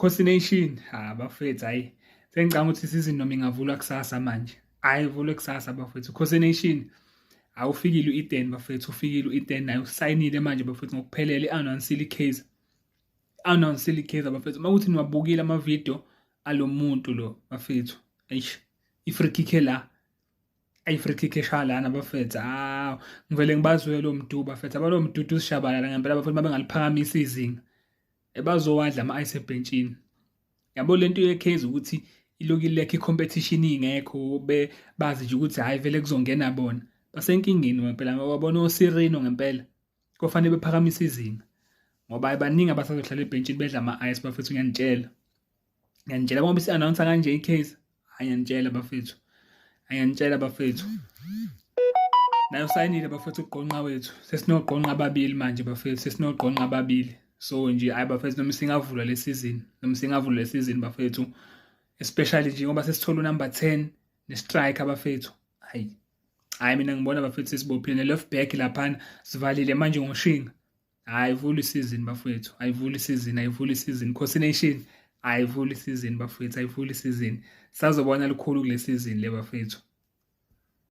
Khosi Nation, ha bafethu, hayi sengicabanga ukuthi isizini noma ingavulwa kusasa manje. Hayi ivulwe kusasa bafethu. Khosi Nation, awufikile u-Eden bafethu, ufikile u-Eden naye usayinile manje bafethu ngokuphelele, i-announce i-Kaizer. I-announce i-Kaizer bafethu. Uma kuthi niwabukile ama-video alomuntu lo bafethu. Eish, i-free kick la, ayi-free kick eshaya lana bafethu. Hawu, ngivele ngibazwele oMdu bafethu, abalo Mdudu usishabalala ngempela bafethu, mabengaliphakamisa izinga ebazowadla ama-ice ebhentshini. Yabo lento ye-Kaizer ukuthi iloku ilekho i-competition ingekho, bazi nje ukuthi hhayi vele kuzongena bona. Basenkingeni ngempela ngoba bona oSirino ngempela kufanele bephakamise izinga ngoba baningi abasazohlala ebhentshini bedla ama-ice bafethu, ngiyanitshela. Ngiyanitshela ngoba isi-announce kanje i-Kaizer. Hayi ngiyanitshela bafethu. Hayi ngiyanitshela bafethu. Naye usayinile bafethu ugqonqa wethu. Sesinogqonqa ababili manje bafethu, sesinogqonqa ababili. So nje hayi bafethu noma singavula le season, noma singavula le season bafethu. Especially nje ngoba sesithola unumber 10 ne-striker bafethu. Hayi. Hayi mina ngibona bafethu sesibophile ne-left back laphana sivalile manje ngoshinga. Hayi vula isizini bafethu, ayivula isizini, ayivula isizini. Khosi Nation, ayivula isizini bafethu, ayivula isizini. Sazobona lukhulu kule season le bafethu.